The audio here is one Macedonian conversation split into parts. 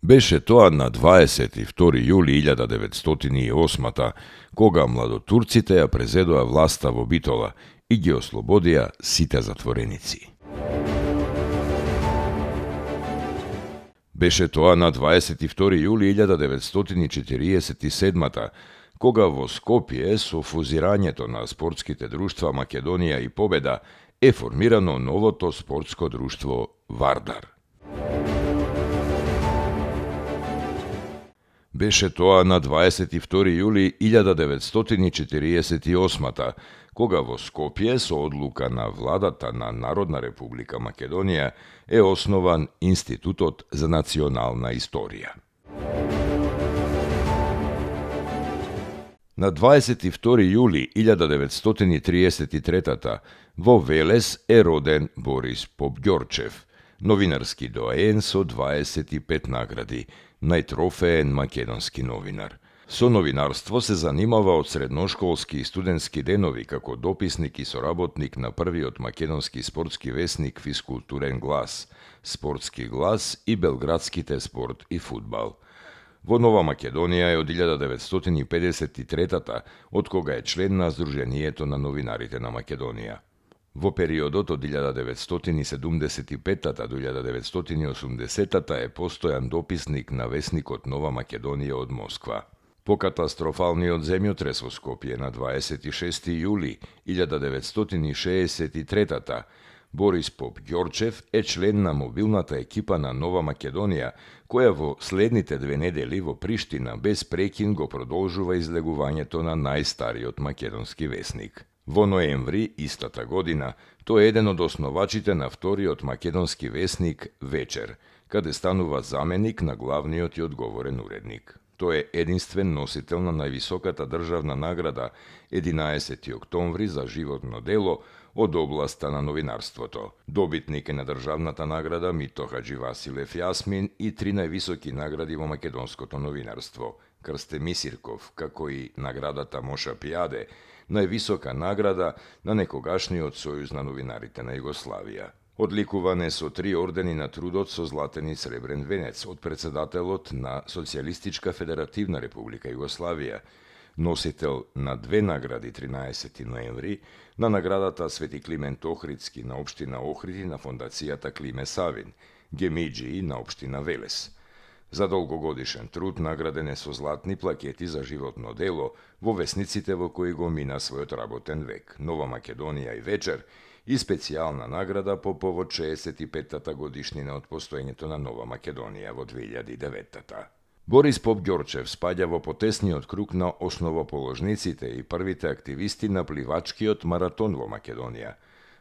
Беше тоа на 22 јули 1908 кога младотурците ја презедоа власта во Битола и ги ослободија сите затвореници. Беше тоа на 22 јули 1947 кога во Скопје со фузирањето на спортските друштва Македонија и Победа е формирано новото спортско друштво Вардар. Беше тоа на 22 јули 1948 кога во Скопје со одлука на владата на Народна република Македонија е основан Институтот за национална историја. На 22 јули 1933 во Велес е роден Борис Попѓорчев, новинарски доаен со 25 награди, најтрофеен македонски новинар. Со новинарство се занимава од средношколски и студентски денови како дописник и соработник на првиот македонски спортски весник Физкултурен глас, Спортски глас и Белградските спорт и фудбал. Во Нова Македонија е од 1953 од кога е член на Сдруженијето на новинарите на Македонија. Во периодот од 1975 до 1980 е постојан дописник на весникот Нова Македонија од Москва. По катастрофалниот земјотрес во Скопје на 26 јули 1963 Борис Попѓорчев е член на мобилната екипа на Нова Македонија, која во следните 2 недели во Приштина без прекин го продолжува излегувањето на најстариот македонски весник. Во ноември истата година тој е еден од основачите на вториот македонски весник Вечер, каде станува заменик на главниот и одговорен уредник. Тој е единствен носител на највисоката државна награда 11 октомври за животно дело од областа на новинарството. Добитник е на државната награда Мито Хаджи Василев Јасмин и 3 највисоки награди во македонското новинарство: Крсте Мисирков, како и наградата Моша Пијаде, највисока награда на некогашниот Сојуз на новинарите на Југославија. Одликуван е со 3 ордени на трудот со златен и сребрен венец од председателот на Социјалистичка федеративна република Југославија, носител на 2 награди 13 ноември, на наградата Свети Климент Охридски на општина Охрид и на фондацијата Климе Савин, Гемиџи на општина Велес. За долгогодишен труд награден е со златни плакети за животно дело во весниците во кои го мина својот работен век, Нова Македонија и Вечер, и специјална награда по повод 65-та годишнина од постоењето на Нова Македонија во 2009-та. Борис Попѓорчев спаѓа во потесниот круг на основоположниците и првите активисти на пливачкиот маратон во Македонија.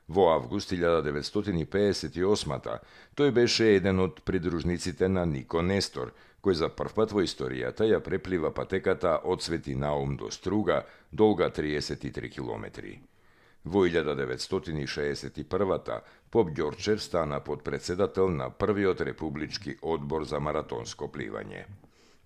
Во август 1958 тој беше еден од придружниците на Нико Нестор, кој за првпат во историјата ја преплива патеката од Свети Наум до Струга, долга 33 километри. Во 1961 Попѓорчев стана подпредседател на првиот републички одбор за маратонско пливање.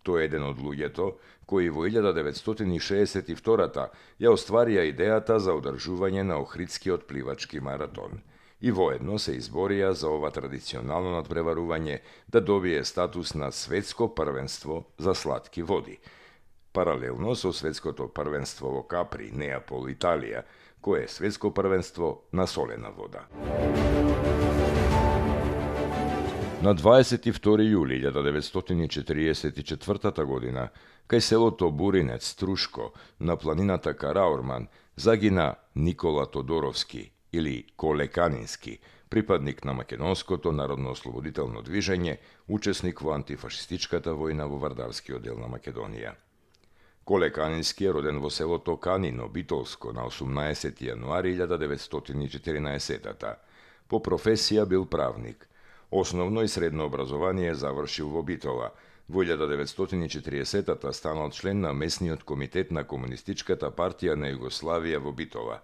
Тој е еден од луѓето кои во 1962 ја остварија идејата за одржување на Охридскиот пливачки маратон и воедно се изборија за ова традиционално надпреварување да добие статус на светско првенство за слатки води, паралелно со светското првенство во Капри, Неапол, Италија, кое е светско првенство на солена вода. На 22 јули 1944 година, кај селото Буринец, Трушко, на планината Караорман, загина Никола Тодоровски или Коле Канински, припадник на македонското народно-ослободително движење, учесник во антифашистичката војна во Вардарскиот дел на Македонија. Коле Канински е роден во селото Канино, Битолско, на 18 јануари 1914 По професија бил правник. Основно и средно образование завршил во Битола. Во 1940 станал член на месниот комитет на Комунистичката партија на Југославија во Битола.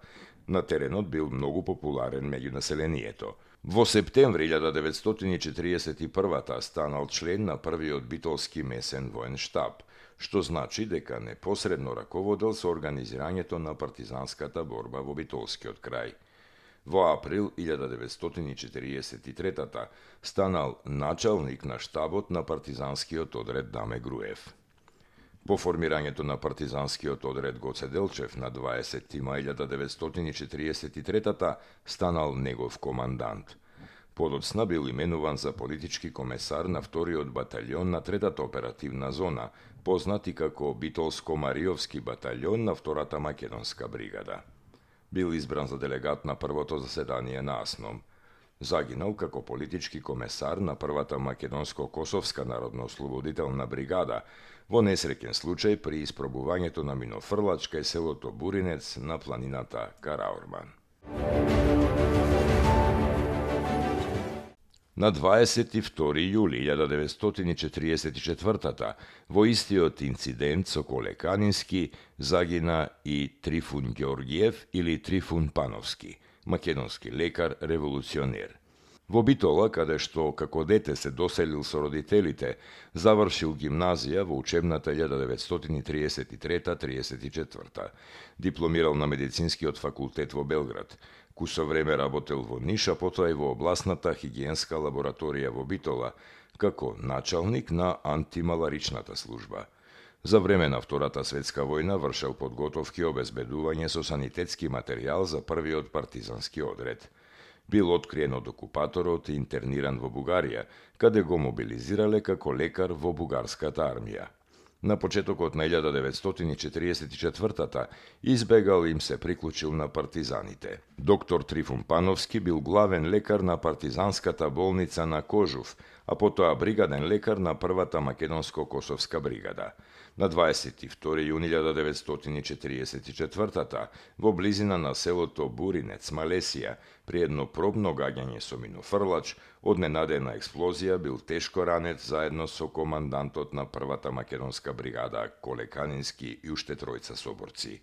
На теренот бил многу популарен меѓу населението. Во септември 1941 станал член на првиот битолски месен воен штаб, што значи дека непосредно раководел со организирањето на партизанската борба во Битолскиот крај. Во април 1943 станал началник на штабот на партизанскиот одред Даме Груев. По формирањето на партизанскиот одред Гоце Делчев на 20. мај 1943 станал негов командант. Подоцна бил именуван за политички комесар на вториот батаљон на третата оперативна зона, познати како Битолско-Мариовски батаљон на втората македонска бригада. Бил избран за делегат на првото заседание на АСНОМ. Загинал како политички комесар на првата македонско-косовска народно-ослободителна бригада во несреќен случај при испробувањето на минофрлач кај селото Буринец на планината Караорман. На 22. јули 1944 во истиот инцидент со Колеканински загина и Трифун Ѓорѓиев или Трифун Пановски, македонски лекар револуционер. Во Битола, каде што како дете се доселил со родителите, завршил гимназија во учебната 1933-34. Дипломирал на медицинскиот факултет во Белград. Кусо време работел во Ниш, а потоа и во обласната хигиенска лабораторија во Битола, како началник на антималаричната служба. За време на Втората светска војна вршел подготовки и обезбедување со санитетски материјал за првиот партизански одред. Бил откриен од окупаторот и интерниран во Бугарија, каде го мобилизирале како лекар во бугарската армија. На почетокот на 1944 избегал им се приклучил на партизаните. Доктор Трифун Пановски бил главен лекар на партизанската болница на Кожув, а потоа бригаден лекар на првата македонско-косовска бригада. На 22. јуни 1944 во близина на селото Буринец, Малесија, при едно пробно гаѓање со минофрлач, од ненадена експлозија бил тешко ранет заедно со командантот на првата македонска бригада Колеканински и уште тројца соборци.